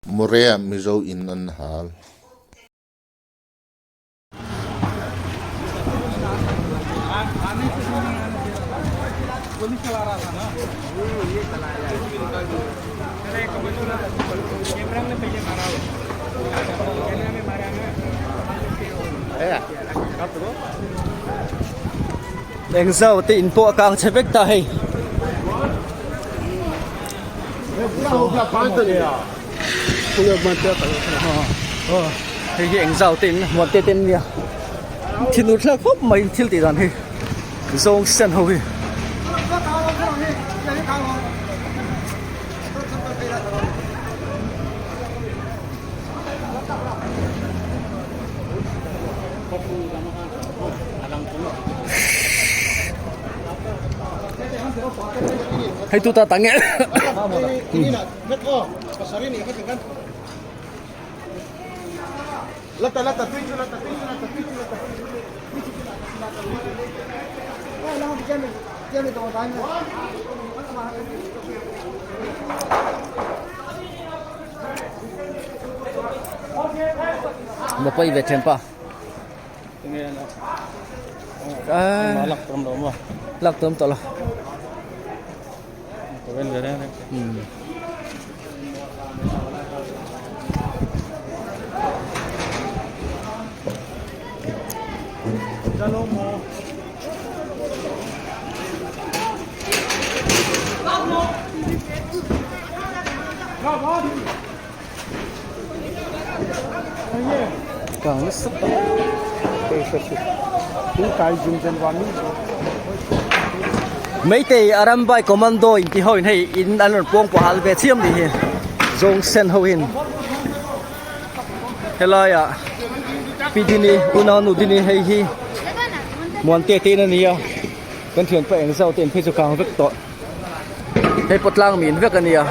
Moreh ah Mizo inn an hal. Engzau te in pawh a kang chhe vek ta hei. Hei hi engzau te in muan te te an nia thin ur thlak khawp mai thil tih dan hi zawng sen ho hi. Hei tu ta tang nge. Nó quay về thèm pa. Lak tam tawh lo. Kang nasa tawh. Meitei Arambai Commando in ti ho in hei in an rawn puang pawh hal ve chiam ni hi zawng sen ho in helaiah Pi Dini unau nu Dini hei hi Muante te in a ni a kan thianpa eng zau te in phei chu kang vek tawh. Hei pawh tlang min vek a nia.